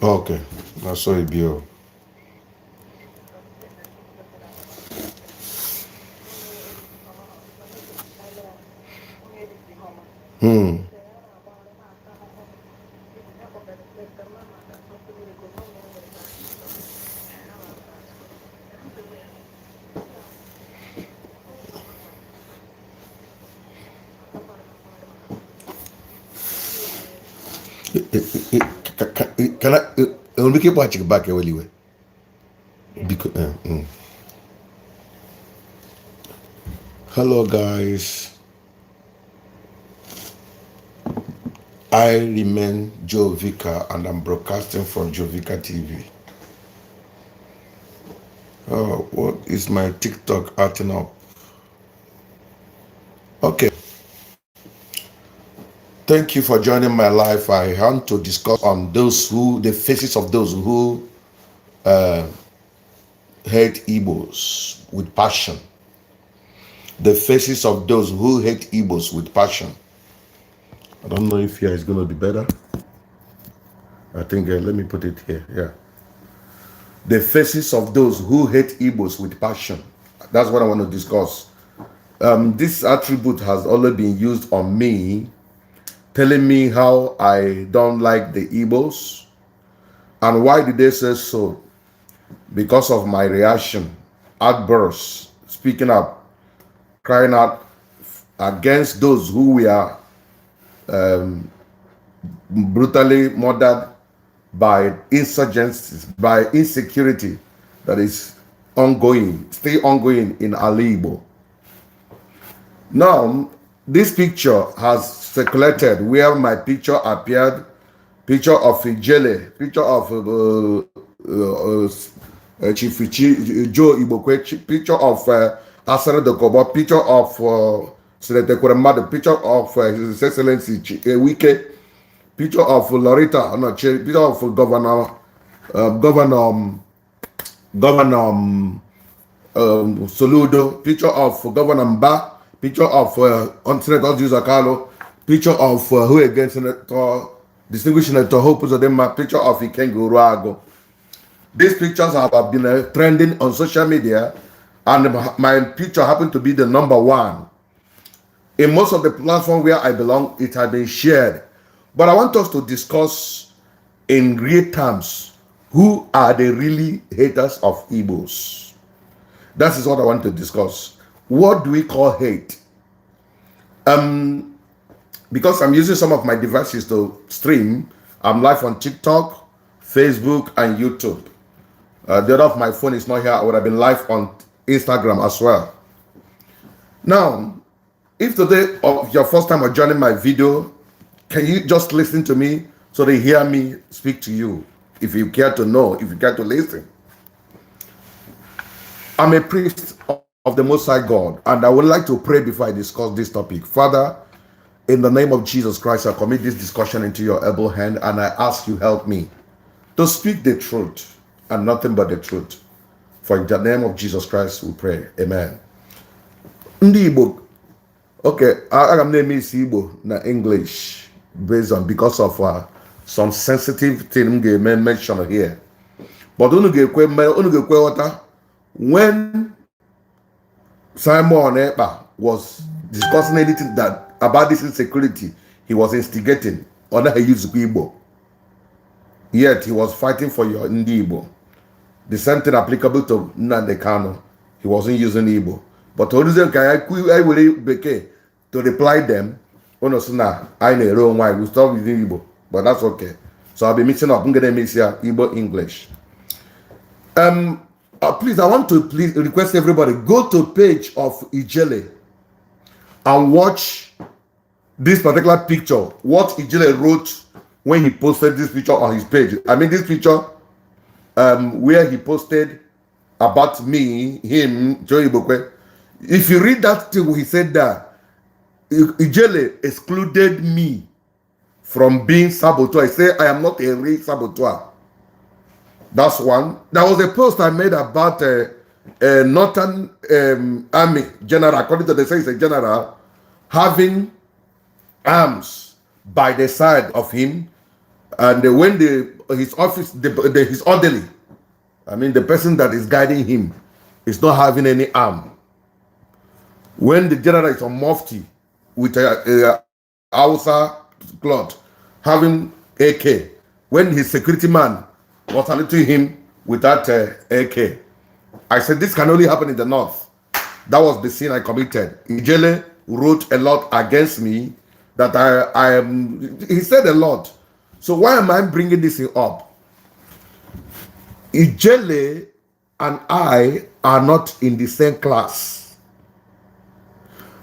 Okay, that's so it be. Oh. Hmm. Can I? Enwere ike ịkpọghachi gị back eweliwe? Biko. Hello guys. I remain Joe Vicar and I'm broadcasting from Jovika TV. Oh, what is my TikTok acting up? Okay. Thank you for joining my life. I want to discuss on those who, the faces of those who hate Igbos with passion. The faces of those who hate Igbos with passion. I don't know if here is going to be better. I think, let me put it here. Yeah. The faces of those who hate Igbos with passion. That's what I want to discuss. This attribute has already been used on me, telling me how I don't like the Igbos. And why did they say so? Because of my reaction, outbursts, speaking up, crying out against those who were brutally murdered by insurgents, by insecurity that is ongoing, still ongoing in Ali Igbo. Now, this picture has circulated where my picture appeared, picture of Ijele, picture of Chief Joe Igbokwe, picture of Asare Dokubo, picture of Senator Kweremadu, picture of His Excellency Wike, picture of Loretta, no, picture of Governor, Governor, Governor Soludo, picture of Governor Mba, picture of Senator Orji Uzor Kalu, picture of who again, Senator, distinguished Senator Hope Uzodinma, picture of Ikenga Uruagu. These pictures have been trending on social media, and my picture happened to be the number one. In most of the platforms where I belong, it has been shared. But I want us to discuss in real terms, who are the really haters of Igbos? That is what I want to discuss. What do we call hate? Because I'm using some of my devices to stream, I'm live on TikTok, Facebook, and YouTube. The other of my phone is not here. I would have been live on Instagram as well. Now, if today of your first time of joining my video, can you just listen to me so they hear me speak to you? If you care to know, if you care to listen. I'm a priest of the Most High God, and I would like to pray before I discuss this topic. Father, in the name of Jesus Christ, I commit this discussion into your able hand, and I ask you help me to speak the truth and nothing but the truth. For in the name of Jesus Christ, we pray. Amen. Ndị Igbo, okay, aga m na-eme isi Igbo na English based on because of some sensitive thing m ga-eme mention here. But unu ga-ekwe ghọta when Simon Ekpa was discussing anything that about this insecurity, he was instigating. Ọ naghị use Igbo. Yet he was fighting for your Ndị Igbo. The same thing applicable to Nnamdi Kanu. He wasn't using Igbo. But oluzie ka anyị were bekee to reply them, unu sị na anyị na-ere onwe anyị, we stop using Igbo. But that's okay. So I'll be mixing up. I'm gonna mix here Igbo English. Please, I want to please request everybody go to page of Ijele and watch this particular picture. What Ijele wrote when he posted this picture on his page. I mean, this picture where he posted about me, him, Joe Igbokwe. If you read that thing, he said that Ijele excluded me from being saboteur. I say I am not a real saboteur. That's one. There was a post I made about a Northern Army general, according to the say he's a general, having arms by the side of him. And when the his office, the his orderly, I mean the person that is guiding him, is not having any arm. When the general is on mufti with a Hausa cloth, having AK, when his security man was saluting him with that AK, I said this can only happen in the north. That was the sin I committed. Ijele wrote a lot against me that I am. He said a lot. So why am I bringing this thing up? Ijele and I are not in the same class.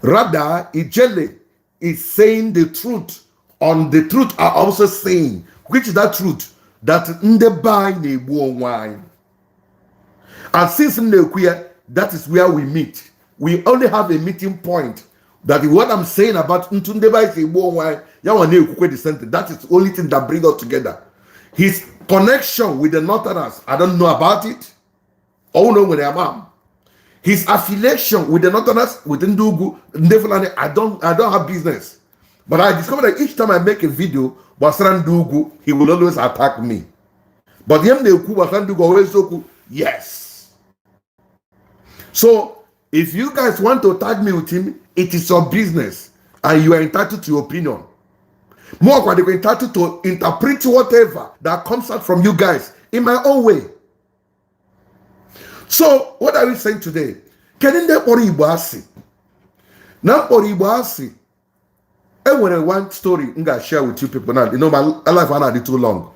Rather, Ijele is saying the truth on the truth are also saying, which is that truth? That ndị be anyị na-egbu onwe anyị. And since m na-ekwu ya, that is where we meet. We only have a meeting point. That is what I'm saying about ntu ndị be anyị si egbu onwe anyị, ya nwa na-ekwukwe the same thing. That is the only thing that bring us together. His connection with the Northerners, I don't know about it. Oh no, nwere ama m. His affiliation with the Northerners, with ndị ugwu, ndị Fulani, I don't have business. But I discovered that each time I make a video, gbasara ndị ugwu, he will always attack me. But ihe m na-ekwu gbasara ndị ugwu, ọ wụ eziokwu? Yes. So if you guys want to tag me with him, it is your business and you are entitled to your opinion. More they're entitled to interpret whatever that comes out from you guys in my own way. So what are we saying today? Kedu ndị kpọrọ Igbo asị? Na mkpọrọ Igbo asị, enwere one story m ga-share with you people now. You know, my life anaghị too long.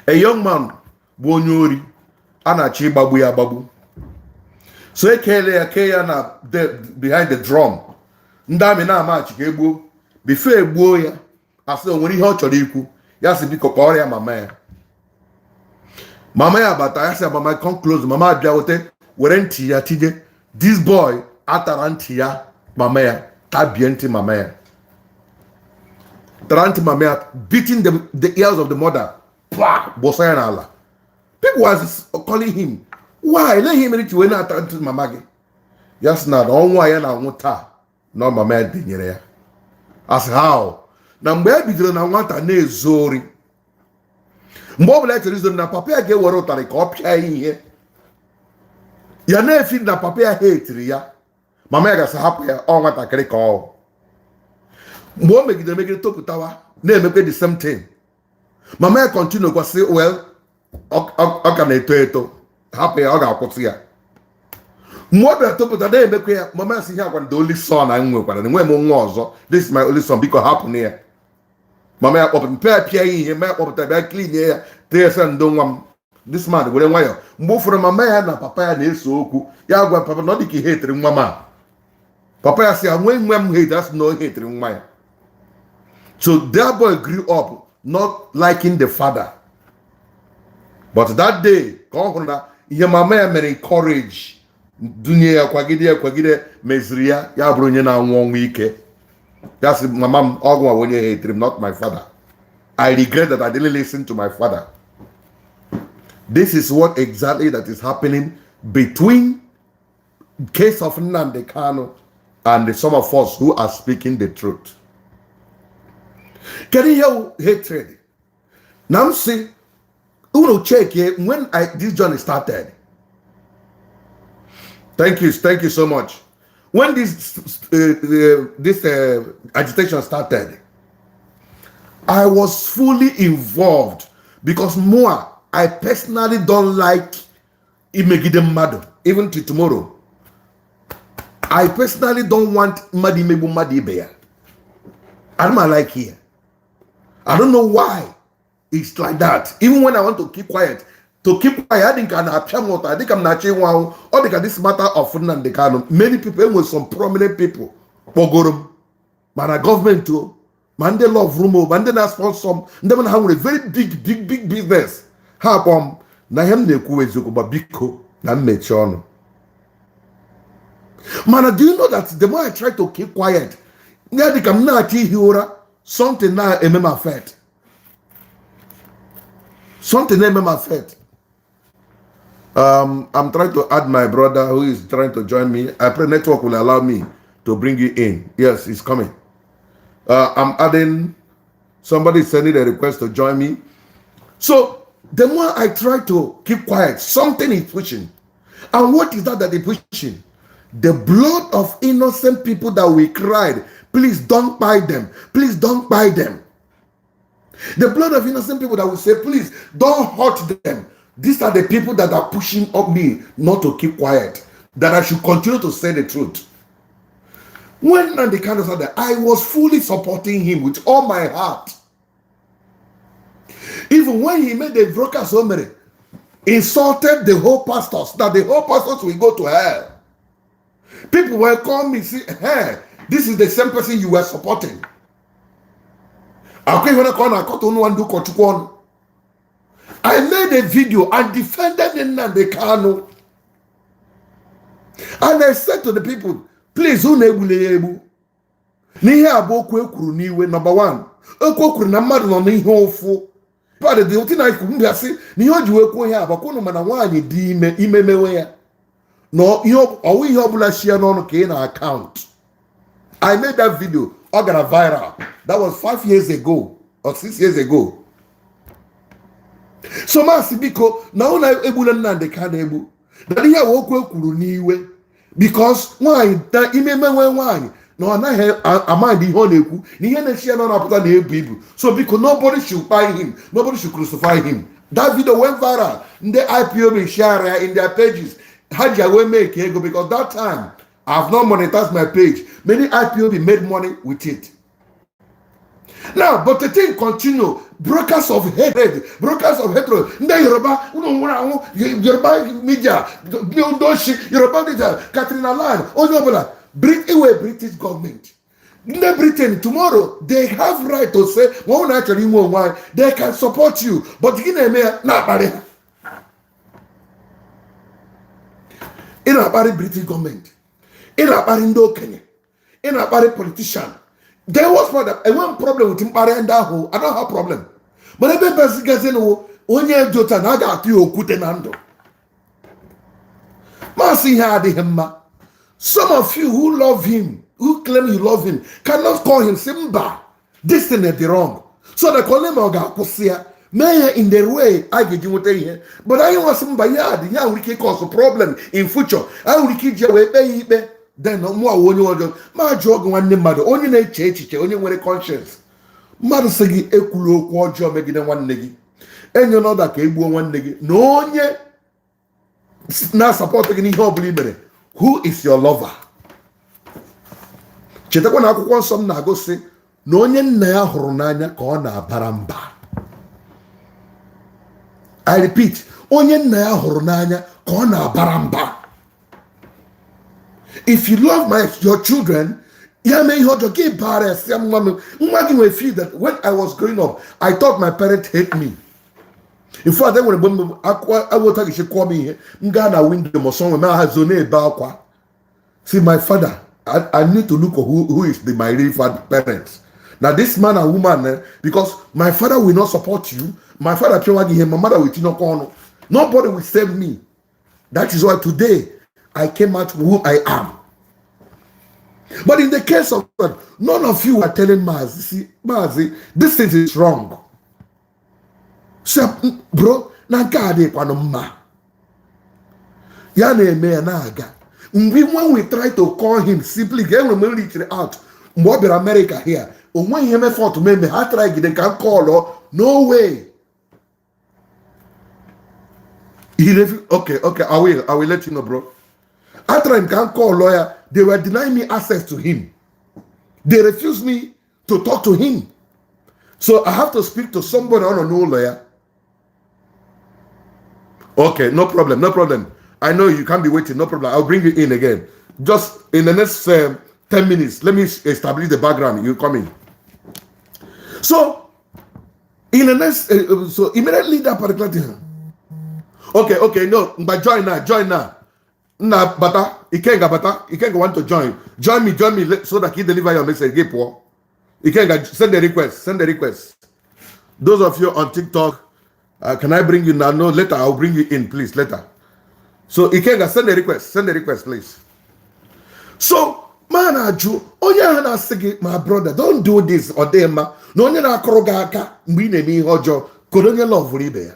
A young man bụ onye ori, a na-achọ ịgbagbu ya agbagbu. So ekele ya kee ya na behind the drum. Ndị amị na-amachi ka egbuo. Before egbuo ya, asị o nwere ihe ọ chọrọ ikwu. Ya sị biko kpọrọ ya mama ya. Mama ya bata ya sị, "Mama, come close." Mama abịa wete were ntị ya tinye. This boy atara ntị ya, mama ya tabie ntị mama ya. Tara ntị mama ya, beating the ears of the mother. Pwa, gbọsa ya n'ala. People was calling him. Why? Lee ihe mere ji wee na-ata ntị mama gị? Ya sị na ọnwụ a ya na-anwụ taa na mama ya denyere ya. As how? Na mgbe e bidoro na nwata na-ezu ori, mgbe ọ bụla ya chọrọ izu ori, na papa ya ga-ewere ụtarị ka ọ pịa ya ihe. Ya na-efi na papa ya hetiri ya. Mama ya gasị hapụ ya, ọ nwatakịrị ka ọ. Mgbe o megidere megide topụtawa na-emekwe the same thing. Mama ya continue kwasị, well, ọ ka na-eto eto, hapụ ya, ọ ga-akwụsị ya. Mgbe ọ bịara topụta na-emekwa ya, mama ya sị ihe agwa the only son anyị nwekwara na enweghị m nwa ọzọ, this is my only son, biko hapụ na ya. Mama ya kpọpụta mpe ya pịa ya ihe, mama ya kpọpụta bịa clean ya, tee ya sị ndo nwa m. This man were nwayọ. Mgbe ụfọdụ mama ya na papa ya na-ese okwu, ya gwa papa na ọ dị ka ihe etere nwa m a. Papa ya sị ya nwee nwe m hate, asị na o hetere nwa ya. So that boy grew up not liking the father. But that day ka ọ hụrụ na ihe mama ya mere encourage dunye ya, kwagide ya, kwagide meziri ya, ya bụrụ onye na-anwụ ọnwụ ike. Ya sị mama m ọgwụ nwa onye hatere m, not my father. I regret that I didn't listen to my father. This is what exactly that is happening between case of Nnamdi Kanu and some of us who are speaking the truth. Kedu ihe wụ hatred? Na m sị unu check here when this journey started. Thank you so much. When this agitation started, I was fully involved because more I personally don't like imegide mmadụ, even to tomorrow. I personally don't want mmadụ imegbu mmadụ ibe ya. I don't like here. I don't know why it's like that. Even when I want to keep quiet, I think I'm I think I'm not ịnwụ ọ dị ka this matter of Nnamdi Kanu. Many people, enwere some prominent people kpọgoro m, mana gọọmenti o, ma ndị love room o, ma ndị na-sponsor m, ndị mana ha nwere very big big big business, ha akpọ m na ihe m na-ekwu eziokwu, ma biko na m mechie ọnụ. Mana do you know that the more I try to keep quiet, ya dị ka m na-achọ ihi ụra, something na-eme m affect, something na-eme m affect. I'm trying to add my brother who is trying to join me. I pray network will allow me to bring you in. Yes, he's coming. I'm adding Somebody is sending a request to join me. So the more I try to keep quiet, something is pushing. And what is that that is pushing? The blood of innocent people that we cried, please don't buy them. Please don't buy them. The blood of innocent people that we say, please don't hurt them. These are the people that are pushing up me not to keep quiet, that I should continue to say the truth. When Nnamdi Kanu said that, I was fully supporting him with all my heart. Even when he made the broadcast o mere, insulted the whole pastors, that the whole pastors will go to hell. People were calling me, say, "Hey, this is the same person you were supporting." Akwa ihe ka ọ na-akọta unu ndị ụkọchukwu ọnụ. I made a video and defended Nnamdi Kanu. And I said to the people, "Please, unu egbula ya egbu. N'ihe a bụ okwu ekwuru n'iwe." Number one, okwu o kwuru na mmadụ nọ n'ihe ụfụ. But the thing I kwuru mbịa sị na ihe o ji wee kwuo ihe a bakwa unu, mana nwaanyị dị ime ime mewe ya na ihe ọwụ ihe ọbụla shi ya n'ọnụ ka ị na account. I made that video, ọ gara viral. That was 5 years ago or 6 years ago. So masị biko na ụlọ egbula Nnamdi Kanu egbu, na ihe a wụ okwu ekwuru n'iwe, because nwaanyị na ime menwe nwaanyị na ọ naghị amandị ihe ọ na-ekwu na ihe na-echi ya na ọ na-apụta na-ebu ibu. So biko, nobody should buy him, nobody should crucify him. That video went viral. Ndị IPOB share ya in their pages, ha ji wee make ego, because that time I've not monetized my page. Many IPOB made money with it. Now, but the thing continue. Brokers of hatred, brokers of hatred. Ndị Yoruba, unu nwụrụ anwụ, Yoruba media, ndị oshi, Yoruba media, Katrina Land, onye ọbụla, iwe British government. Ndị Britain, tomorrow, they have right to say, ma ọ na achọrọ inwe onwe anyị, they can support you, but gị na-eme ya na-akparị ha. Ị na-akparị British gọọmenti, ị na-akparị ndị okenye, ị na-akparị politician. There was problem. Enweghị m problem with mkparị ndị ahụ. I don't have problem. Mana ebe bezigazi nụ onye dị otu a na a ga-atụ ya okwute na ndụ. Masị ihe adịghị mma. Some of you who love him, who claim you love him, cannot call him, say mba, this thing is wrong, so that onye ma ọ ga-akwụsị ya mee ya in the way a ga-eji nweta ihe. But anyị nwasị mba, ihe a dị, ihe a nwere ike cause problem in future, anyị nwere ike iji ya wee kpee ya ikpe. Then mụ awụ onye ọjọọ. Ma jụọ gị, nwanne mmadụ, onye na-eche echiche, onye nwere conscience, mmadụ sị gị ekwula okwu ọjọọ megide nwanne gị, enyela ọda ka egbuo nwanne gị, na onye na-asapọtụ gị n'ihe ọbụla i mere, who is your lover? Chetakwa na akwụkwọ nsọ m na-agụsị na onye nna ya hụrụ n'anya ka ọ na-abara mba. I repeat, onye nna ya hụrụ n'anya ka ọ na-abara mba. If you love your children, ya mee ihe ọjọọ, gị bara esi ya, nwa m, nwa gị nwere feel that when I was growing up, I thought my parents hate me. In fact, enwere mgbe m awụta gị kụọ m ihe, m gaa na window ma ọsọ nwe m ahazi na-ebe akwa. See, my father, I need to look for who is my real father, parents. Now this man and woman, because my father will not support you. My father pịawa gị ihe, my mother will tinye ọkụ ọnụ. Nobody will save me. That is why today I came out who I am. But in the case of God, none of you are telling Mazi, "See, Mazi, this thing is wrong." Say, "Bro, na nke a adịghịkwanụ mma." Ya na-eme ya na-aga. Mgbe when we try to call him simply, ka enwere m reach out mgbe ọ bịara America here, o nweghị ihe mefọt meme ha try gide ka m kọlụ, no way. Okay, I will let you know, bro. I tried him can call lawyer. They were denying me access to him. They refused me to talk to him. So I have to speak to somebody on a no lawyer. Okay, no problem, no problem. I know you can't be waiting, no problem. I'll bring you in again. Just in the next 10 minutes, let me establish the background. You come in. So, in the next, so immediately that particular thing. Okay, no, but join now, join now. Nah, bata, Ikenga bata, Ikenga want to join. Join me, so that he deliver your message. Get poor. Ikenga, send the request, send the request. Those of you on TikTok, can I bring you now? No, later I'll bring you in, please, later. So Ikenga, send the request, please. So, Ma na-ajụ onye ahụ na-asị gị, "My brother, don't do this, ọ dịghị mma," na onye na-akụrụ gị aka mgbe ị na-eme ihe ọjọọ, kedu onye loveụrụ ibe ya?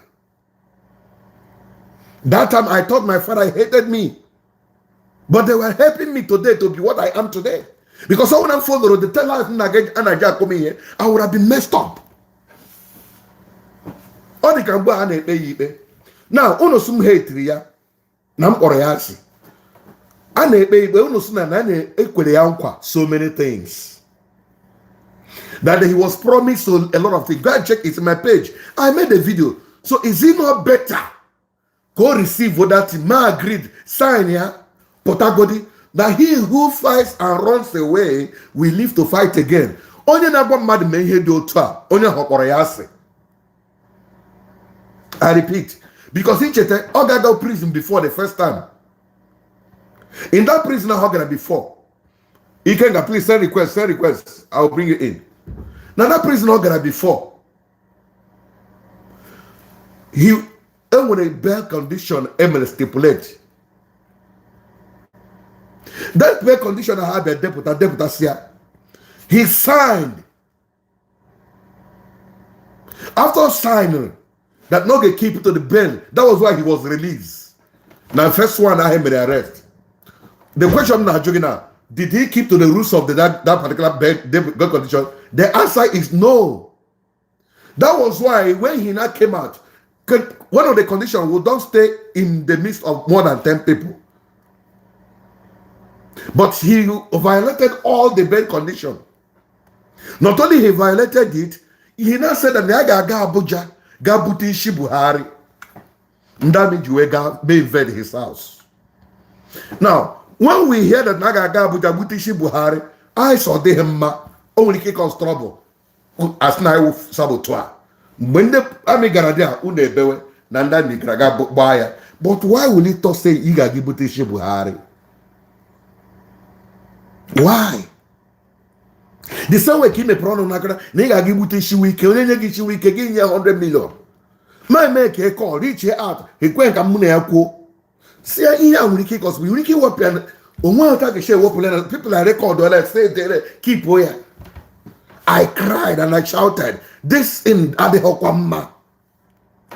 That time I thought my father hated me, but they were helping me today to be what I am today, because when I'm following the life na-aga akụ m ihe, I would have been messed up. Ọ dị ka mgbe a na-ekpe ya ikpe na unu sị m hateri ya na m kpọrọ ya asị. A na-ekpe ikpe, unu sị na na-ekwere ya nkwa so many things, that he was promised a lot of things. Go and check it in my page. I made a video. So is it not better go receive what that man agreed, sign ya, pụtagodi, that he who fights and runs away will live to fight again? Onye na-agwa mmadụ mee ihe dị otu a, onye ahụ kpọrọ ya asị. I repeat, because icheta ọ ga-aga prison before the first time. In that prison ahụ ọ gara before, Ikenga, please send request, send request. I will bring you in. Now that prison ọ gara before, he enwere bail condition emere stipulate. That bail condition ha bịa depụta depụtasịa. He signed. After signing that no get keep to the bail, that was why he was released. Now first one I made arrest. The question now, now, did he keep to the rules of that particular bail condition? The answer is no. That was why when he now came out, one of the conditions was don't stay in the midst of more than 10 people. But he violated all the bail condition. Not only he violated it, he now said that na ya ga-aga Abuja ga bute isi Buhari. Ndị army ji wee gaa may invade his house. Now, when we hear that na ga-aga Abuja bute isi Buhari, I saw dịghị mma. O nwere ike cause trouble. As na iwu saboteur. Mgbe ndị army gara dị a, unu ebewe na ndị army gara ga gbaa ya. But why will he talk say ị ga-aga bute isi Buhari? Why? The same way ka ị mepere ọnụ n'aka na ị ga-aga ibute isi Wike, onye nye gị isi Wike, gị nye 100 million. Ma eme ka ị call, reach out, ekwe ka mụ na ya kwuo. Si ya ihe a nwere ike ịcause, nwere ike iwepụ ya onwe otu a ga-esi ewepụ ya na people are record ole say dere keep ya. I cried and I shouted, this thing adịghịkwa mma.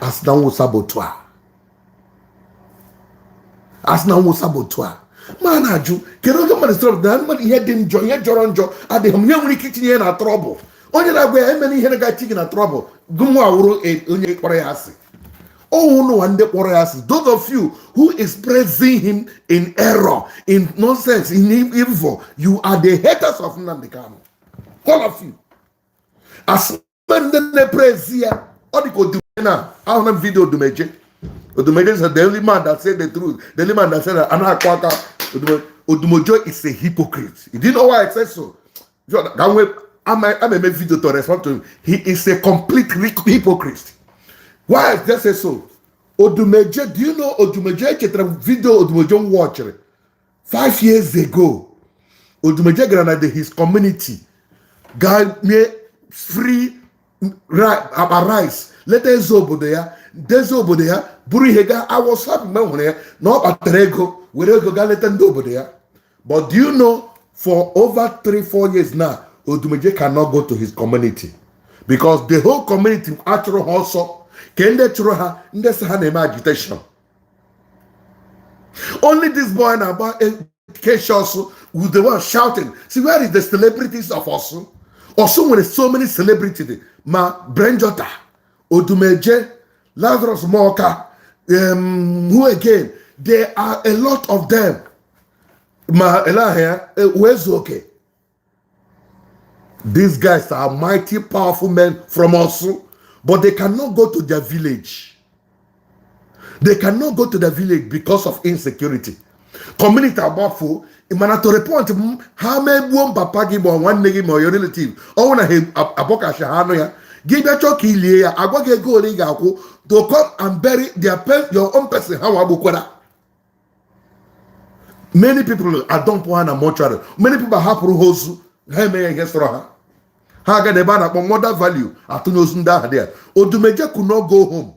Asị na nwụ saboteur. Asị na nwụ saboteur. Ma na-ajụ kedu oge mmadụ sịrị na mmadụ ihe dị njọ, ihe jọrọ njọ adịghị m ihe nwere ike itinye ya na trouble. Onye na-agwa ya emena ihe na-agachi gị na trouble, gụnwa wụrụ onye kpọrọ ya asị. Ụnụnwa ndị kpọrọ ya asị, those of you who is praising him in error, in nonsense, in evil, you are the haters of Nnamdi Kanu, all of you. As ndị na-epraise ya, ọ dị ka Odumeje na ahụna m video Odumeje. Odumeje is the only man that said the truth, the only man that said that. Anaghị akụ aka. Odumojo is a hypocrite. You didn't know why I said so? I'm a video to respond to him. He is a complete hypocrite. Why I just say so? Odumeje, do you know Odumeje? Echetara m video Odumeje m watchịrị 5 years ago. Odumeje gara na his community gaa nye free akpa rice, leta eze obodo ya, deze obodo ya buru ihe gaa. I was happy mgbe m hụrụ ya na ọ kpatara ego were ego gaa leta ndị obodo ya. But do you know, for over 3-4 years now, Odumeje cannot go to his community because the whole community achụrụ ha ọsọ ka ndị chụrụ ha, ndị sị ha na-eme agitation. Only this boy na-agba Kesha with the one shouting. See, where is the celebrities of Osu? Osu nwere so many celebrities. Ma Brenjota, Odumeje, Lazarus Moka, who again? There are a lot of them. Ma Elahia, Wezoke. These guys are mighty powerful men from Osu, but they cannot go to their village. They cannot go to their village because of insecurity. Community agbafuo mana to the point ha megbuo papa gị ma nwanne gị ma your relative, ọ na ha abọkashi ha anụ ya, gị bịa chọọ ka ilie ya, agwa gị ego ole ị ga-akwụ to come and bury their your own person ha nwa gbukwara. Many people adọmpụ ha na mortuary. Many people hapụrụ ha ozu ha, emeghị ihe sọrọ ha. Ha aga n'ebe a na-akpọ mother value atụnye ozu ndị ahụ dị ya. Odumeje could not go home.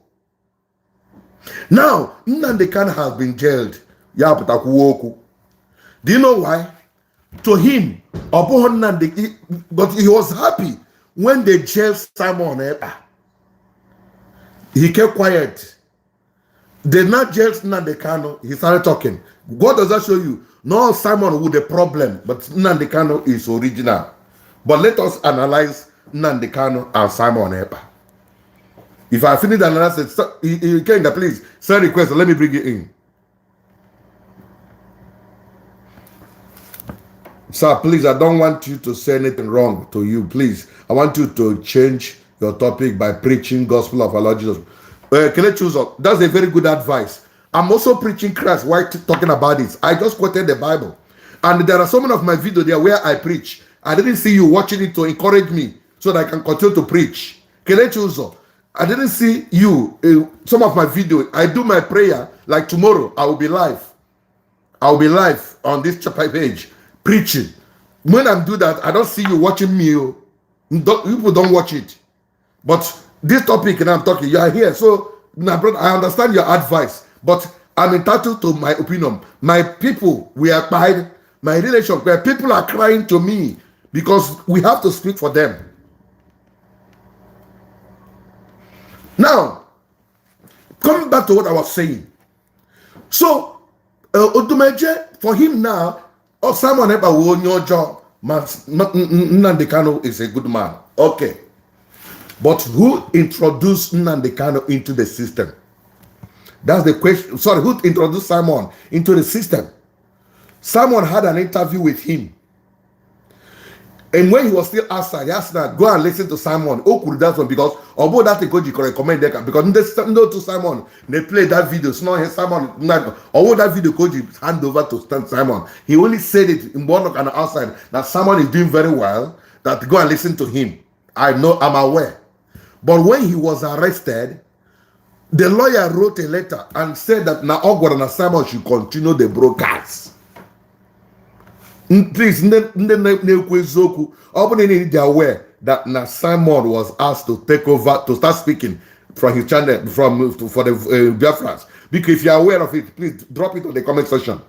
Now Nnamdi Kanu has been jailed, ya pụtakwuo okwu. Do you know why? To him, ọ bụghị Nnamdi, but he was happy when they jailed Simon Ekpa. He kept quiet. They not jailed Nnamdi Kanu. He started talking. What does that show you? No, Simon with the problem, but Nnamdi Kanu is original. But let us analyze Nnamdi Kanu and Simon Ekpa. If I finish the analysis, you can please send request. Let me bring it in. Sir, please, I don't want you to say anything wrong to you. Please, I want you to change your topic by preaching gospel of our Lord Jesus. Can I choose up? That's a very good advice. I'm also preaching Christ while talking about this. I just quoted the Bible. And there are so many of my videos there where I preach. I didn't see you watching it to encourage me so that I can continue to preach. Can I choose up? I didn't see you in some of my videos. I do my prayer like tomorrow. I will be live. I will be live on this page preaching. When I'm doing that, I don't see you watching me. People don't watch it. But this topic and I'm talking, you are here. So, my brother, I understand your advice, but I'm entitled to my opinion. My people, we are crying. My relation, where people are crying to me because we have to speak for them. Now, coming back to what I was saying. So, Odumeje, for him now, oh, Simon Ekpa wụ onye ọjọọ, ma Nnamdi Kanu is a good man. Okay. But who introduced Nnamdi Kanu into the system? That's the question. Sorry, who introduced Simon into the system? Simon had an interview with him. And when he was still outside, he asked that, go and listen to Simon. O kwuru that one because although that thing koji recommend them because ndị otu Simon, they play that video. It's not Simon. Although that video koji hand over to Simon. He only said it in one and outside that Simon is doing very well, that go and listen to him. I know, I'm aware. But when he was arrested, the lawyer wrote a letter and said that now Ogwara and Simon should continue the broadcast. Please, ndị na-ekwu eziokwu, ọ bụrụ na ị dị aware that na Simon was asked to take over, to start speaking from his channel, for the Biafrans. Because if you are aware of it, please drop it on the comment section.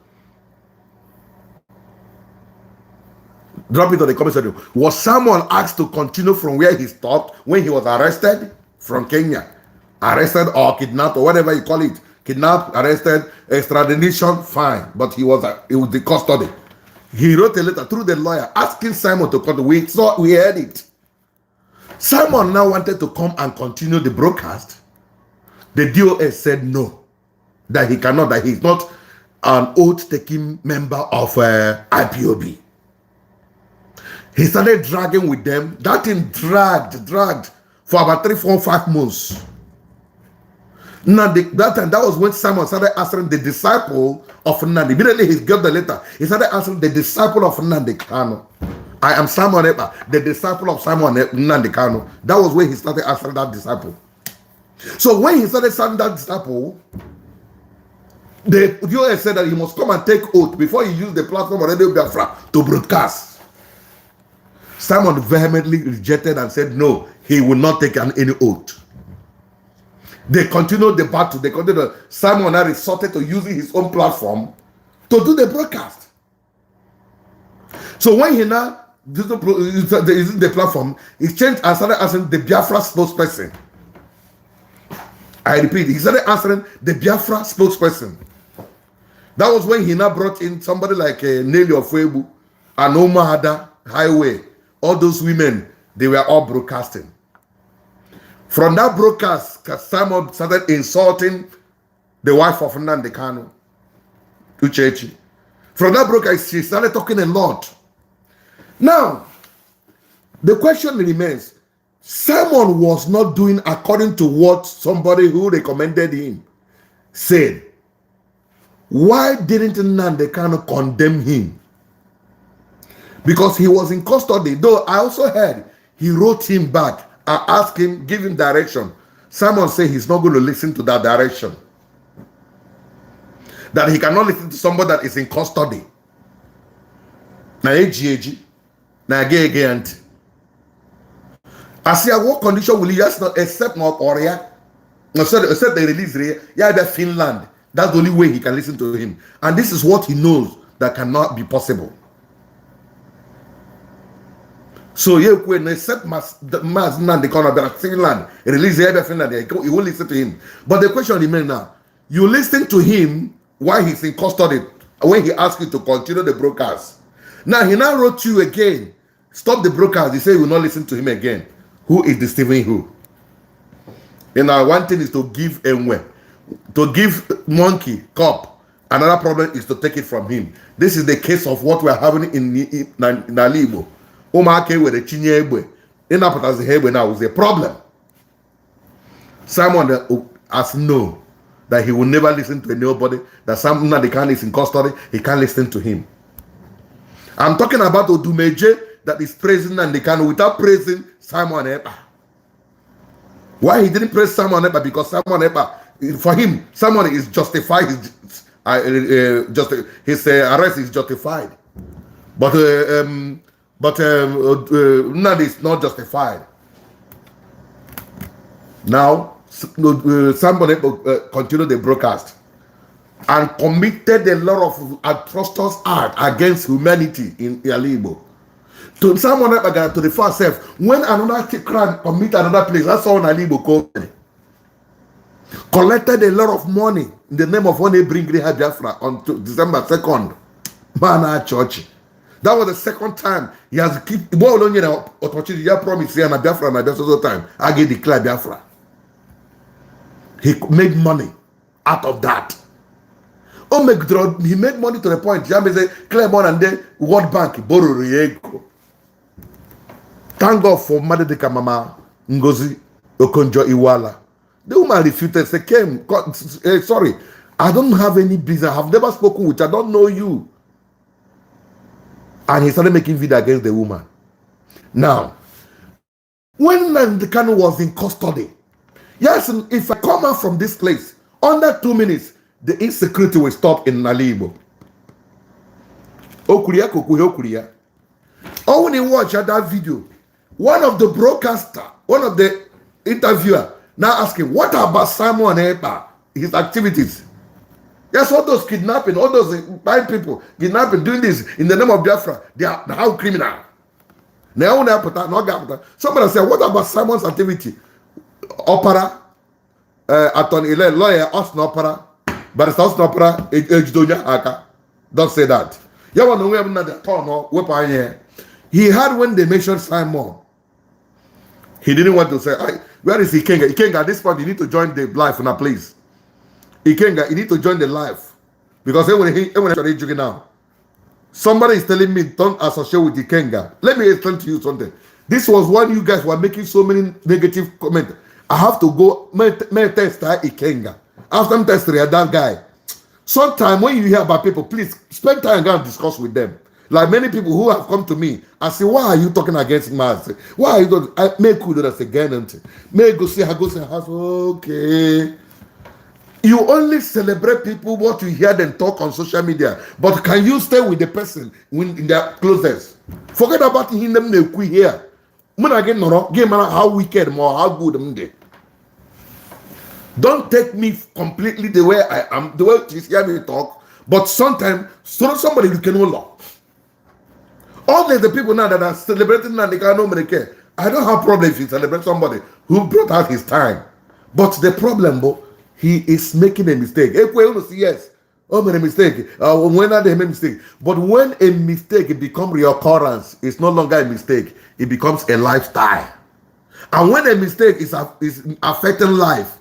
Drop it on the comment section. Was Simon asked to continue from where he stopped when he was arrested from Kenya? Arrested or kidnapped or whatever you call it. Kidnapped, arrested, extradition, fine. But he was in custody. He wrote a letter through the lawyer asking Simon to come. We saw, we heard it. Simon now wanted to come and continue the broadcast. The DOS said no, that he cannot, that he's not an oath-taking member of IPOB. He started dragging with them. That thing dragged for about 3, 4, 5 months. Now, that time, that was when Simon started answering the disciple of Nnamdi. Immediately he got the letter. He started answering the disciple of Nnamdi Kanu. I am Simon Ekpa, the disciple of Simon Nnamdi Kanu. That was when he started answering that disciple. So when he started answering that disciple, the US said that he must come and take oath before he used the platform of Radio Biafra to broadcast. Simon vehemently rejected and said no, he will not take any oath. They continued the battle. They continued. Simon now resorted to using his own platform to do the broadcast. So when he now using the platform, he changed and started answering the Biafra spokesperson. I repeat, he started answering the Biafra spokesperson. That was when he now brought in somebody like Nelly Ofuebu and Omahada Highway. All those women, they were all broadcasting. From that broadcast, Simon started insulting the wife of Nnamdi Kanu, Uchechi. From that broadcast, she started talking a lot. Now, the question remains, Simon was not doing according to what somebody who recommended him said. Why didn't Nnamdi Kanu condemn him? Because he was in custody. Though I also heard he wrote him back. I asked him, give him direction. Simon said he's not going to listen to that direction. That he cannot listen to somebody that is in custody. Na eji na ege. I see what condition will he just not accept North Korea? No, sorry, except they release yeah, the Finland. That's the only way he can listen to him. And this is what he knows that cannot be possible. So yeah, when except Mazi Nnamdi Kanu bịara Finland, release ebe Finland, you won't listen to him. But the question remains now, you listen to him while he's in custody, when he asked you to continue the broadcast. Now he now wrote you again, stop the broadcast. He said you will not listen to him again. Who is deceiving who? One thing is to give enwe, to give monkey cup. Another problem is to take it from him. This is the case of what we are having in n'ala Igbo. Ụmụaka ewere chinye egbe, ịnapụtazi ha egbe now is a problem. Simon has know that he will never listen to anybody, that Sam Nnamdi Kanu is in custody, he can't listen to him. I'm talking about Odumeje that is praising Nnamdi Kanu without praising Simon Ekpa. Why he didn't praise Simon Ekpa? Because Simon Ekpa, for him, Simon is justified, his arrest is justified. But Nnamdi is not justified. Now, somebody continued the broadcast and committed a lot of atrocious act against humanity in Alaigbo. To someone to the first self, when another crime commit another place, that's all Alaigbo called. Collected a lot of money in the name of when they bring Biafra on December 2nd. Man, church. That was the second time he has keep well on opportunity. Ya promise here na Biafra na Biafra time. I get declare Biafra. He made money out of that. Oh, make he made money to the point. Ya say Claremont and then World Bank borrow ego. Thank God for mmadụ dịka Mama Ngozi Okonjo Iweala. The woman refuted, say, came, sorry, I don't have any business. I have never spoken with you. I don't know you. And he started making video against the woman. Now, when Nnamdi Kanu was in custody, yes, if I come out from this place, under 2 minutes, the insecurity will stop in Nalibo. Okuria kokuhe okuria. Oh, when you watch that video, one of the broadcaster, one of the interviewer, now asking, what about Simon Ekpa, his activities? Yes, all those kidnapping, all those buying people, kidnapping, doing this in the name of Biafra, they are now criminal. Now, somebody said, what about Simon's activity? Opara, attorney, lawyer, Austin Opara, Barrister Austin Opara, ejide aka. Don't say that. Ya wa na onwe ya na turn wepụ anya. He had when they mentioned Simon. He didn't want to say, where is Ikenga? Ikenga, at this point, you need to join the life now, please. Ikenga, you need to join the life. Because when he now, somebody is telling me, don't associate with Ikenga. Let me explain to you something. This was when you guys were making so many negative comments. I have to go test Ikenga. After I'm testing that guy. Sometime when you hear about people, please spend time and go and discuss with them. Like many people who have come to me and say, why are you talking against Mazi? Why are you doing? I make good that's again. May go see, I go say, okay. You only celebrate people what you hear them talk on social media. But can you stay with the person when in their closest? Forget about him them here. When I get no how wicked more how good them dey. Don't take me completely the way I am, the way you hear me talk. But sometimes so somebody you can law. All the people now that are celebrating Nnamdi Kanu, I don't have problem if you celebrate somebody who brought out his time. But the problem, bro, he is making a mistake. Yes, oh, made a mistake. When they make a mistake? But when a mistake becomes reoccurrence, it's no longer a mistake. It becomes a lifestyle. And when a mistake is affecting life,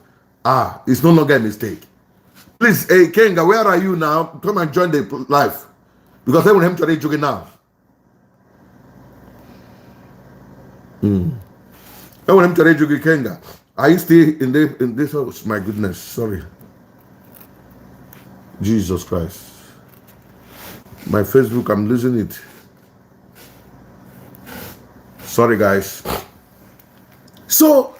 it's no longer a mistake. Please, hey, Kenga, where are you now? Come and join the life. Because they will have to now. Kenga. Are you still in the in this house? My goodness, sorry. Jesus Christ. My Facebook, I'm losing it. Sorry, guys. So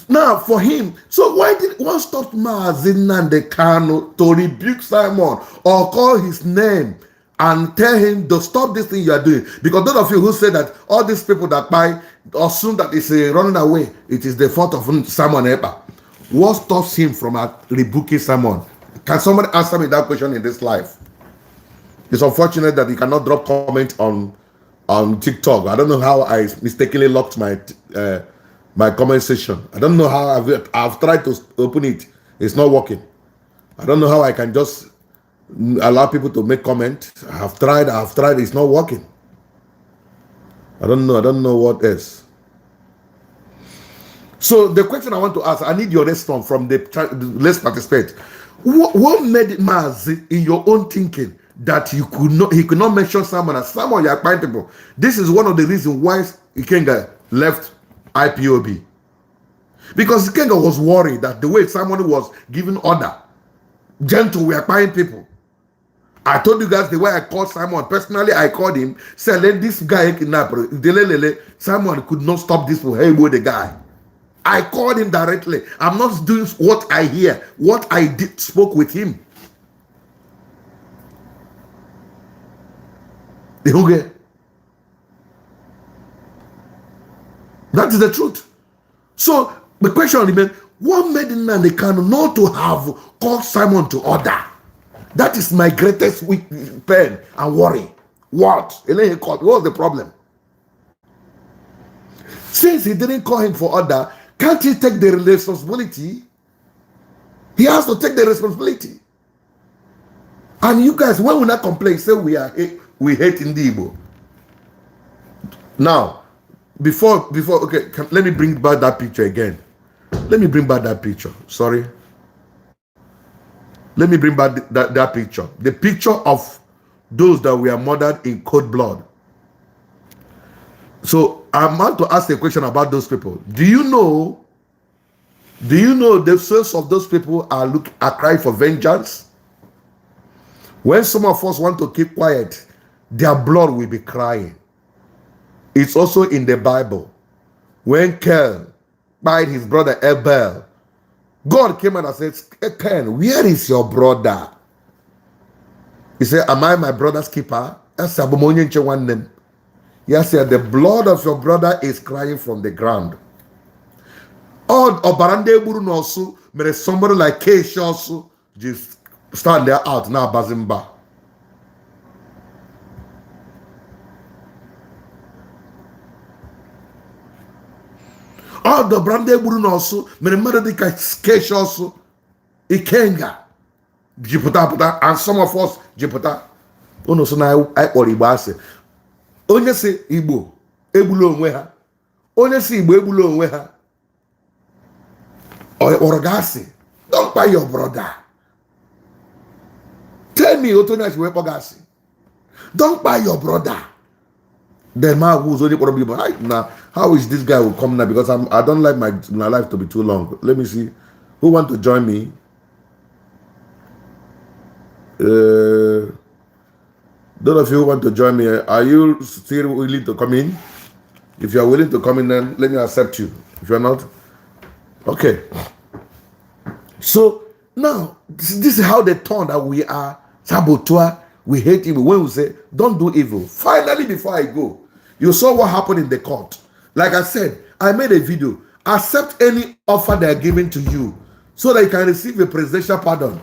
now for him, so why did one stop Mazi Nnamdi Kanu to rebuke Simon or call his name and tell him to stop this thing you are doing? Because those of you who say that all these people that buy assume that it's a running away, it is the fault of Simon Ekpa. What stops him from rebuking Simon? Can somebody answer me that question in this life? It's unfortunate that you cannot drop comment on On TikTok. I don't know how I mistakenly locked my my comment section. I don't know how I've tried to open it. It's not working. I don't know how I can just allow people to make comment. I've tried. I've tried. It's not working. I don't know. I don't know what else. So the question I want to ask, I need your response from the, let's participate. What made Mazi in your own thinking that you could not he could not mention Simon as Simon, you are people? This is one of the reasons why Ikenga left IPOB. Because Ikenga was worried that the way Simon was giving order, gentle, we are buying people. I told you guys the way I called Simon. Personally, I called him, said, let this guy kidnap. Simon could not stop this for hey, the guy. I called him directly. I'm not doing what I hear, what I did spoke with him. Okay. That is the truth. So the question remains, what made Nnamdi Kanu not to have called Simon to order? That is my greatest weak pain and worry. What? What was the problem? Since he didn't call him for order, can't he take the responsibility? He has to take the responsibility. And you guys, when we not complain, say we hate Ndi. Now, before okay, let me bring back that picture again. Let me bring back that picture. Sorry. Let me bring back that picture. The picture of those that were murdered in cold blood. So I'm about to ask a question about those people. Do you know the souls of those people are crying for vengeance? When some of us want to keep quiet, their blood will be crying. It's also in the Bible. When Cain buried his brother Abel, God came and said, Cain, where is your brother? He said, am I my brother's keeper? Yes, the blood of your brother is crying from the ground. All Obarande Buru also, somebody like Keisha also just stand there out now, Bazimba. All the brande buru also, mere mmadụ dịka Keisha also, Ikenga, jipụta pụta, and some of us jipụta. Unu so na anyị kpọrọ Igbo asị. Onye si Igbo egbula onwe ha. Onye si Igbo egbula onwe ha. Ọ kpọrọ gị asị. Don't buy your brother. Tell me otu onye asị wee kpọ gị asị. Don't buy your brother. Then man who's only probably, but now how is this guy will come now? Because I don't like my life to be too long. Let me see who want to join me. Those of you who want to join me, are you still willing to come in? If you are willing to come in, then let me accept you. If you are not, okay. So now this is how they turn that we are saboteur. We hate evil. When we say, don't do evil. Finally, before I go, you saw what happened in the court. Like I said, I made a video. Accept any offer they are giving to you so that you can receive a presidential pardon.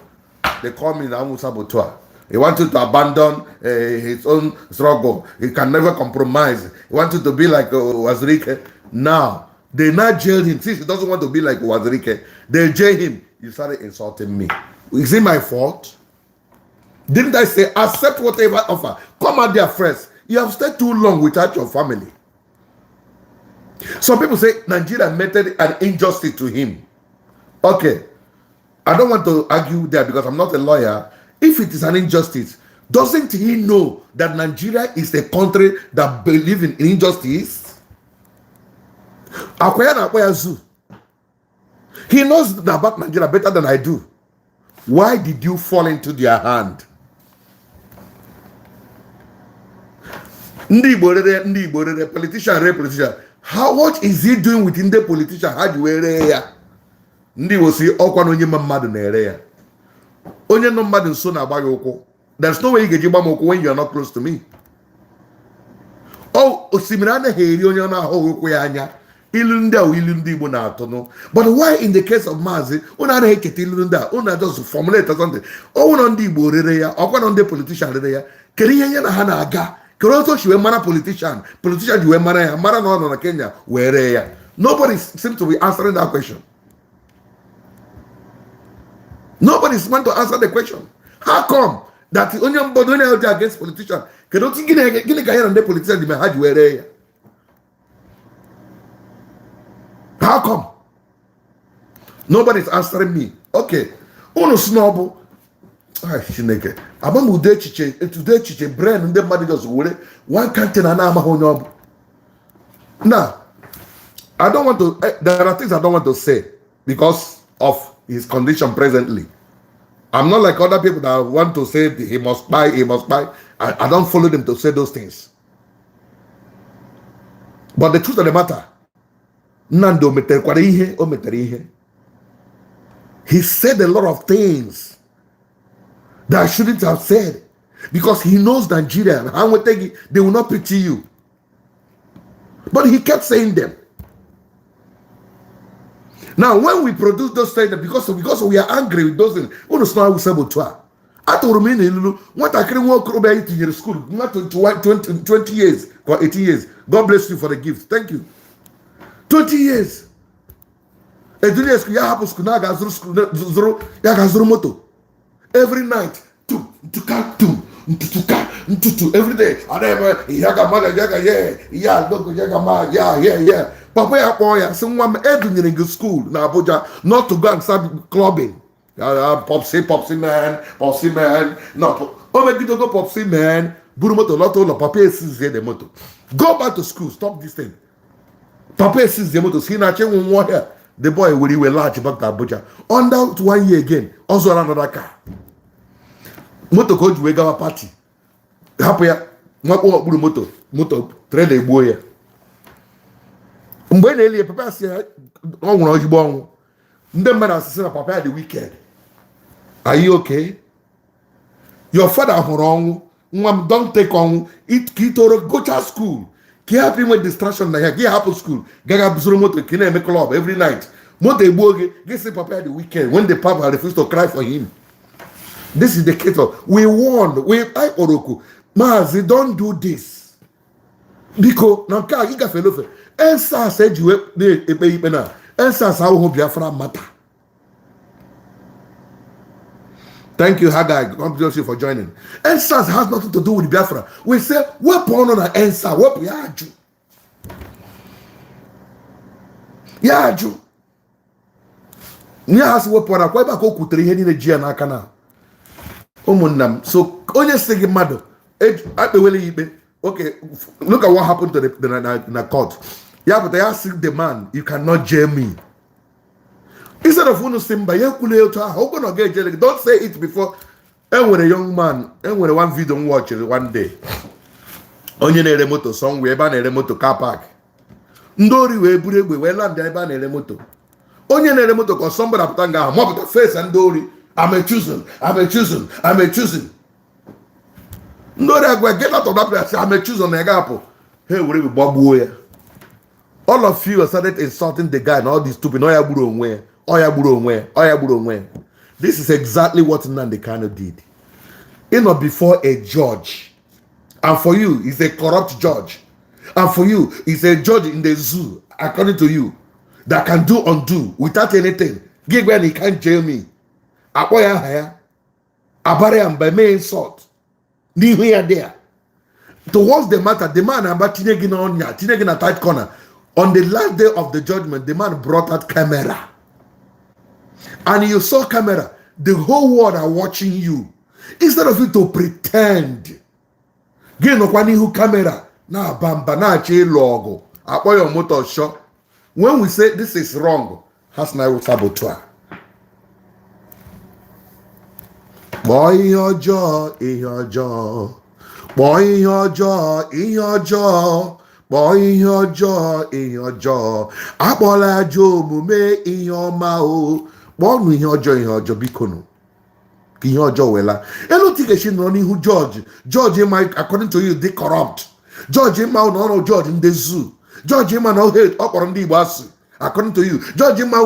They call me Namu saboteur. He wanted to abandon his own struggle. He can never compromise. He wanted to be like Wazirike. Now, they now jail him. Since he doesn't want to be like Wazirike, they jail him. You started insulting me. Is it my fault? Didn't I say, accept whatever offer? Come out there first. You have stayed too long without your family. Some people say Nigeria meted an injustice to him. Okay. I don't want to argue there because I'm not a lawyer. If it is an injustice, doesn't he know that Nigeria is a country that believes in injustice? He knows about Nigeria better than I do. Why did you fall into their hand? Ndị Igbo rere, politician re politician. How, what is he doing within the politician? How do you rere ya? Ndị Igbo si ọkwa na onye mmadụ na-ere ya. Onye nọ mmadụ nso na-agba ya ụkwụ. There's no way you ga-eji gba m ụkwụ when you are not close to me. Oh, osimiri anaghị eri onye ọ na-ahụghị ụkwụ ya anya. Ilu ndị a ilu ndị Igbo na-atụnụ. But why in the case of Mazi, unu anaghị eketa ilu ndị a, unu just formulate something. Ọwụ na ndị Igbo rere ya, ọkwa na ndị politician rere ya. Kedu ihe ya na ha na-aga? Kedu otu o si wee mara politician, politician ji wee mara ya, mara na ọ nọ na Kenya wee ree ya? Nobody seems to be answering that question. Nobody is want to answer the question. How come that onye mbodo onye dị against politician, kedu otu, gịnị ka ya na ndị politician ji mee ha ji wee ree ya? How come nobody is answering me? Okay, unu si na ọ bụ Chineke agba m ụdị echiche, ụdị echiche brain ndị mmadụ just were one country na na-amaghị onye ọ bụ. Now, I don't want to, there are things I don't want to say because of his condition presently. I'm not like other people that want to say he must buy, he must buy. I don't follow them to say those things. But the truth of the matter, Nnamdi o metekwara ihe, o metere ihe. He said a lot of things that I shouldn't have said because he knows Nigeria and how they will not pity you. But he kept saying them. Now, when we produce those things, because we are angry with those things, unu sị na awụsa bụ otu a. Atụrụ m ị na ilulu nwatakịrị nwa okorobịa anyị tinyere school nwa 20, 20 years or 18 years. God bless you for the gift. Thank you. 20 years. Edunye school, ya hapụ school na ga zụrụ school zụrụ ya ga zụrụ moto. Every night, tum ntuka tum ntutuka ntutu every day. Ana ya ga mmadụ ya ga ye ya dogo ya ga ma ya ya ya. Papa ya kpọọ ya sị, nwa m, edunyere gị school na Abuja not to go and start clubbing. Popsy, popsy man, popsy man. No, o megidogo popsy man. Buru moto lọta ụlọ, papa esizie the moto. Go back to school, stop this thing. Papa esizie moto si na-achọ ịnwụ nwa ọhịa. The boy were iwe laghachi back to Abuja. Under one year again, ọ zụrụ another car. Moto ka o ji wee gawa party. Hapụ ya, nwakpo okpuru moto, moto trailer egbuo ya. Mgbe na-eli ya, papa si ya ọ nwụrụ ozigbo ọnwụ. Ndị mmadụ asịsị na papa ya dị wicked. Are you okay? Your father hụrụ ọnwụ. Nwa m, don't take ọnwụ ka ị toro gụchaa school ka ị hapụ inwe distraction na ya. Gị hapụ school gaga zụrụ moto ka ị na-eme club every night, moto egbuo gị, gị sị papa ya dị wicked when the papa refused to cry for him. This is the case of we warned, we anyị kpọrọ oku, Maazị, don't do this, biko, na nke a ịgafe n'ofe. EndSARS eji wee na-ekpe ikpe na EndSARS ahụhụ Biafra matter. Thank you, Haggai. God bless you for joining. EndSARS has nothing to do with Biafra. We say, wepụ ọnụ na EndSARS, wepụ ya ajụ. Ya ajụ. Nye ha sị wepụ ọnụ akwa ebe a ka o kwutere ihe niile ji ya n'aka na. Ụmụnna m, so onye sị gị mmadụ, akpewele ya ikpe. Okay, look at what happened to the na court. Ya pụta ya sị the man, you cannot jail me. Instead of unu si mba, ya ekwula otu ahụ, ogo na ọ ga-ejele gị, don't say it before. Enwere young man, enwere one video m watchiri one day. Onye na-ere moto somewhere ebe a na-ere moto car park. Ndị ori wee buru egbe wee land ebe a na-ere moto. Onye na-ere moto ka somebody apụta nga ahụ mapụta face ndị ori. I'm a choosing, I'm a choosing, I'm a choosing. Ndị ori agwa get out of that place, I'm a choosing, na ya ga-apụ. Ha ewere egbe gbagbuo ya. All of you started insulting the guy and all this stupid. Ọ ya gburu onwe ya. Ọ ya gburu onwe ya. Ọ ya gburu onwe ya. This is exactly what Nnamdi Kanu did. You know, before a judge, and for you, he's a corrupt judge. And for you, he's a judge in the zoo, according to you, that can do undo without anything. Gị gwa na he can't jail me. Akpọ ya aha ya. Abara ya mba, mee insult. N'ihu ya there. Towards the matter, the man aba tinye gị n'ọnya, tinye gị na tight corner. On the last day of the judgment, the man brought out camera. And you saw camera. The whole world are watching you. Instead of you to pretend, gị nọkwa n'ihu camera na-aba mba na-achọ ịlụ ọgụ, akpọ ya moto shọ. When we say this is wrong, ha sị na iwu saboteur. Kpọọ ihe ọjọọ ihe ọjọọ. Kpọọ ihe ọjọọ ihe ọjọọ. Kpọọ ihe ọjọọ ihe ọjọọ. Akpọla ajọ omume ihe ọma o. Kpọọnụ ihe ọjọọ ihe ọjọọ, biko nụ. Ka ihe ọjọọ wela. Elu tigechi nọrọ n'ihu jọji. Jọji ma according to you dị corrupt. Jọji ma na ọrụ jọji ndị zoo. Jọji ma na ọ kpọrọ ndị Igbo asị according to you. Jọji ma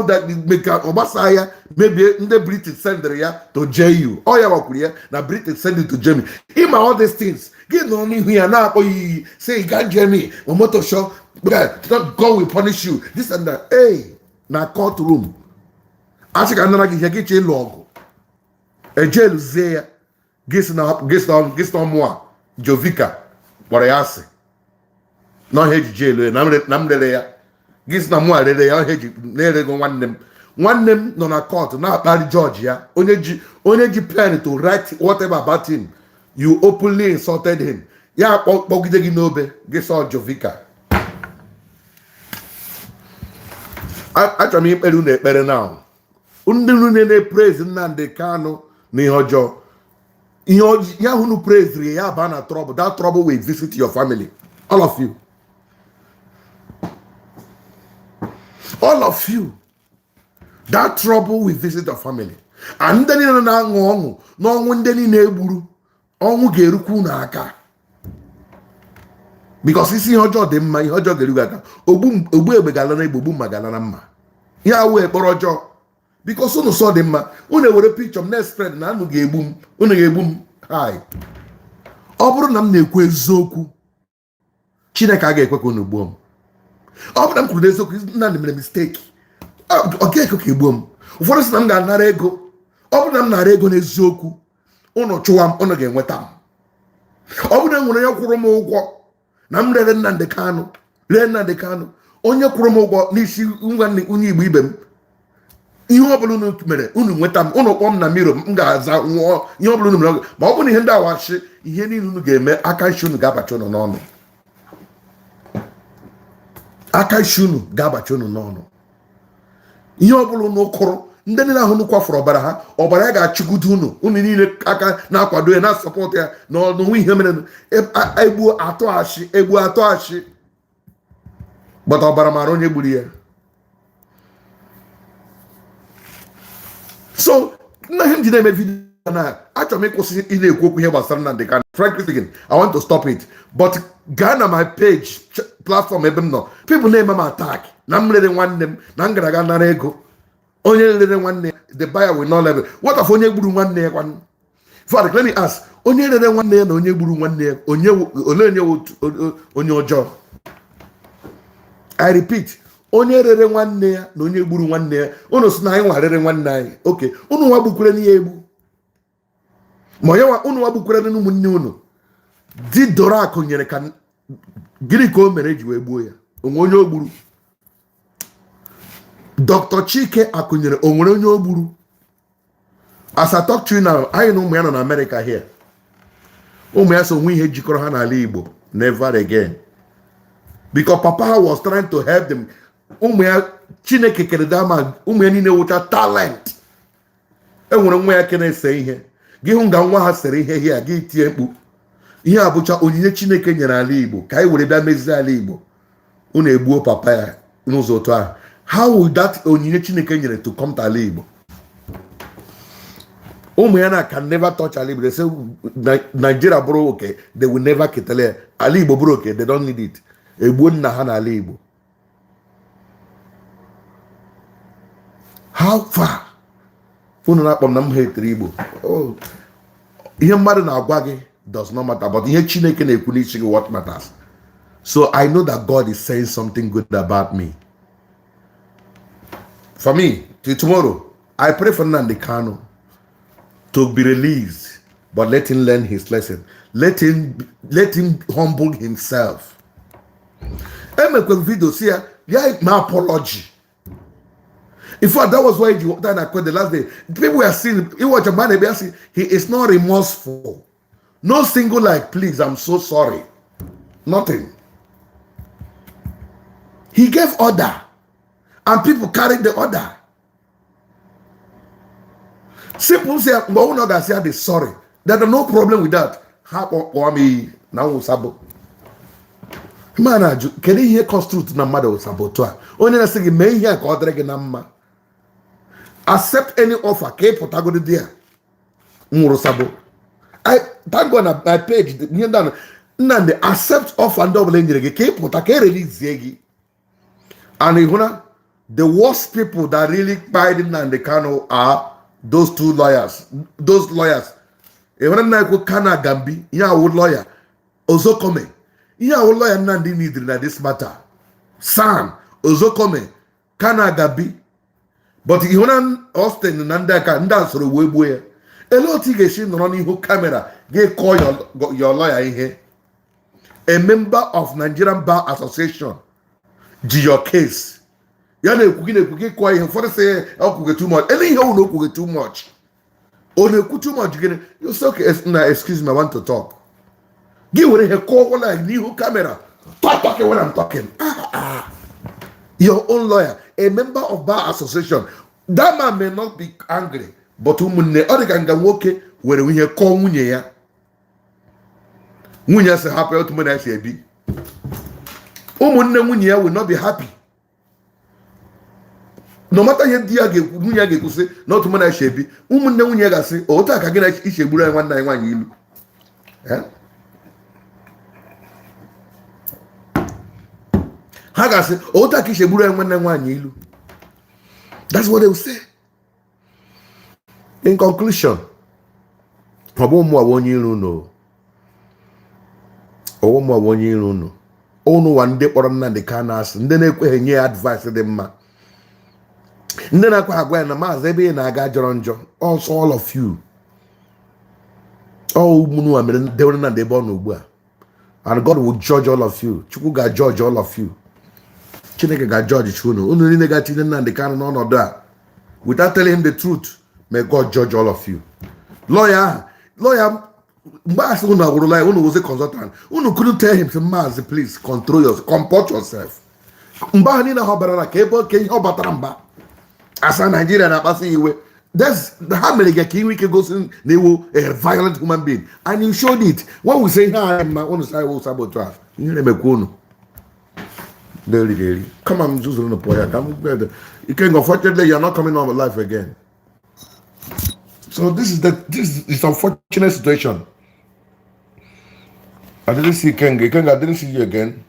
meka ọ gbasa ya mebie ndị British sendịrị ya to jail you. Ọ ya gbakwuru ya na British send you to Germany. Ịma all these things. Gị nọ n'ihu ya na-akpọ ya iyi, say you can't jail me, Omotosho, God will punish you, this and that. Hey, na court room a sị ka nara gị ihe, gị chọ ịlụ ọgụ, ejeluzie ya, gị sị na ọmụa Jovika kpọrọ ya asị n'ọhịa ejije elu ya na m rere ya, gị sị na mụ rere ya ọhịa eji na-erego nwanne m. Nwanne m nọ na court na-akparị judge ya, onye ji pen to write whatever about him. You openly insulted him. Ya kpọgide gị n'obe, gị sọ Jovika. Achọrọ m ikpere unu ekpere now. Ndị unu na-epraise Nnamdi Kanu na ihe ọjọọ, ihe ahụ unu praisiri ya baa na trouble. That trouble will visit your family, all of you, all of you. That trouble will visit your family. And ndị niile na-aṅụ ọṅụ n'ọnwụ ndị niile egburu, ọnwụ ga-erukwu unu aka, because isi ihe ọjọọ dị mma, ihe ọjọọ ga-eru gị aka. Ogbu egbe ga-ala na egbe, ogbu mma ga-ala na mma. Ihe awụ ekpere ọjọọ, because unu sọ dị mma, unu ewere picture m na-spread na unu ga-egbu m, unu ga-egbu m. Hi, ọ bụrụ na m na-ekwu eziokwu, Chineke a ga-ekwe ka unu gbuo m. Ọ bụrụ na m kwuru n'eziokwu, Nnamdi mere mistake, ọ ga-ekwe ka egbuo m. Ụfọdụ sị na m ga-anara ego. Ọ bụrụ na m nara ego n'eziokwu, unu chụwa m, unu ga-enweta m. Ọ bụrụ na enwere onye kwụrụ m ụgwọ na m rere Nnamdi Kanu, ree Nnamdi Kanu, onye kwụrụ m ụgwọ n'isi onye Igbo ibe m, ihe ọbụla unu mere, unu nweta m, unu kpọọ m na miro m ga-aza nwụọ. Ihe ọbụla unu mere, ma ọ bụrụ na ihe ndị awachi, ihe niile unu ga-eme, aka nshi unu ga-abacha unu n'ọnụ, aka nshi unu ga-abacha unu n'ọnụ. Ihe ọbụla unu kụrụ, ndị niile ahụ unu kwafuru ọbara ha, ọbara ya ga-achịgide unu, unu niile aka na-akwado ya, na-asọpọtụ ya na ọnụnwe ihe mere egbuo atụ achị, egbuo atụ achị, gbata ọbara mara onye gburu ya. So nna, ihe m ji na-eme video na achọrọ m ịkwụsị ị na-ekwu okwu ihe gbasara Nnamdi Kanu. Frankly speaking, I want to stop it, but gaa na my page, platform ebe m nọ, people na-eme m attack na m rere nwanne m, na m gara aga nara ego. Onye rere nwanne ya, the buyer will not level. What of onye gburu nwanne ya kwanụ? Father, let me ask, onye rere nwanne ya na onye gburu nwanne ya, onye ole onye onye ọjọọ? I repeat, onye rere nwanne ya na onye gburu nwanne ya. Unu sị na anyị nwa rere nwanne anyị, oke unu nwa gbukwere n'ihe egbu, ma onye unu nwa gbukwere n'ụmụnne unu. Di doro akụ nyere ka gịnị ka o mere eji wee gbuo ya? Onwe onye o gburu? Dr. Chike Akụnyere, o nwere onye o gburu? As I talk to you now, anyị na ụmụ ya nọ na America here. Ụmụ ya so nwe ihe jikọrọ ha n'ala Igbo, never again, because papa was trying to help them. Ụmụ ya, Chineke kere dama, ụmụ ya niile wụcha talent. Enwere nwa ya ke na-ese ihe, gị hụ nga nwa ha sere ihe here, gị tie mkpu. Ihe a bụcha onyinye Chineke nyere ala Igbo ka anyị were bịa mezie ala Igbo. Unu egbuo papa ya n'ụzọ otu ahụ. How will that onyinye Chineke nyere to come to ala Igbo? Ụmụ ya na can never touch ala Igbo. They say Nigeria bụrụ oke, they will never ketele ya. Ala Igbo bụrụ oke, they don't need it. Egbuo nna ha n'ala Igbo. How far? Unu na-akpọ m na m hetere Igbo. Ihe mmadụ na-agwa gị does not matter, but ihe Chineke na-ekwu n'isi gị, what matters. So I know that God is saying something good about me. For me, till tomorrow, I pray for Nnamdi Kanu to be released, but let him learn his lesson. Let him humble himself. Emekwe video see ya, ya my apology. In fact, that was why he died the last day. People were seeing, he watch a man, he is not remorseful. No single like, please, I'm so sorry. Nothing. He gave order, and people carried the order. Simple say, but we're not gonna say sorry. There's no problem with that. Ha kpọọ m iyi na nwụ sabo. Man, ajụ, kedu ihe constitute na mmadụ saboteur a? Onye na-asị gị mee ihe a ka ọ dịrị gị na mma. Accept any offer ka ị pụtagodi di ya. Nwụrụ sabo. I thank God na my page ihe ndị a Nnamdi accept offer ndị ọbụla e nyere gị ka ị pụta ka e release gị. And ị hụ na the worst people that really kpied Nnamdi Kanu are those two lawyers. Those lawyers. Ị hụrụ nna ekwu Kana Gambi, ihe awụ lawyer. Ozekhome, ihe awụ lawyer Nnamdi needed na this matter. SAN Ozekhome Kanu Agabi, but ihu na Austin na ndị aka ndị a soro wee gbuo ya. Elee otu ị ga-esi nọrọ n'ihu camera gị kọọ your lawyer ihe? A member of Nigerian Bar Association ji your case, ya na-ekwu, gị na-ekwu, gị kụọ ihe. Ụfọdụ sị ọ kwuge too much. Ele ihe ọ na okwuge too much, ọ na-ekwu too much gịnị? You say, "Okay, na excuse me, I want to talk." Gị were ihe kụọ like n'ihu camera, "Stop talking when I'm talking." Ah, ah. Your own lawyer, a member of bar association, that man may not be angry, but ụmụnne, ọ dị ka nga nwoke were ihe kọọ nwunye ya, nwunye ya sị hapụ ya otu mụ na ya si ebi. Ụmụnne nwunye ya will not be happy, no matter ihe di ya ga-ekwu, nwunye ya ga-ekwu sị na otu mụ na ya si ebi. Ụmụnne nwunye ya ga-asị, "Otu a ka gị na isi egburu anyị nwanne anyị nwaanyị ilu." Eh? Ha ga-asị, "Otu a ka isi egburu anyị nwanne nwaanyị ilu." That's what they will say. In conclusion, ọ bụ ụmụ onye iro unu, ọwụ ụmụ onye iro unu, unu wa ndị kpọrọ Nnamdi Kanu asị, ndị na-ekweghị nye ya advice dị mma, ndị na-akwa agwa ya na maazị ebe ị na-aga jọrọ njọ. Also all of you, all ụmụnwa mere dewere Nnamdi ebe ọ nọ ugbu a, and God will judge all of you. Chukwu ga-judge all of you. Chineke ga-judge chi unu. Unu niile ga-tinye Nnamdi Kanu n'ọnọdụ a without telling him the truth, may God judge all of you. Lawyer ahụ, lawyer, mgbe asị unu agwụrụ lawyer, unu wụzi consultant. Unu couldn't tell him, say, "Maazị, please control yourself, comport yourself." Mgbe ahụ niile ha bara na ka ebe oke ihe ọ batara mba asa Naijiria na-akpasu ya iwe. That's ha mere gị ka ị nwee ike gosi na iwu a violent human being, and you showed it. When we say ihe anyị mma, unu sa iwu saboteur, ihe na-emekwa unu ndị eriri eri kama m zuzuru unu pụọ ya ka m gbede Ikenga. Unfortunately, you are not coming on life again. So this is unfortunate situation. I didn't see Ikenga. Ikenga, I didn't see you again.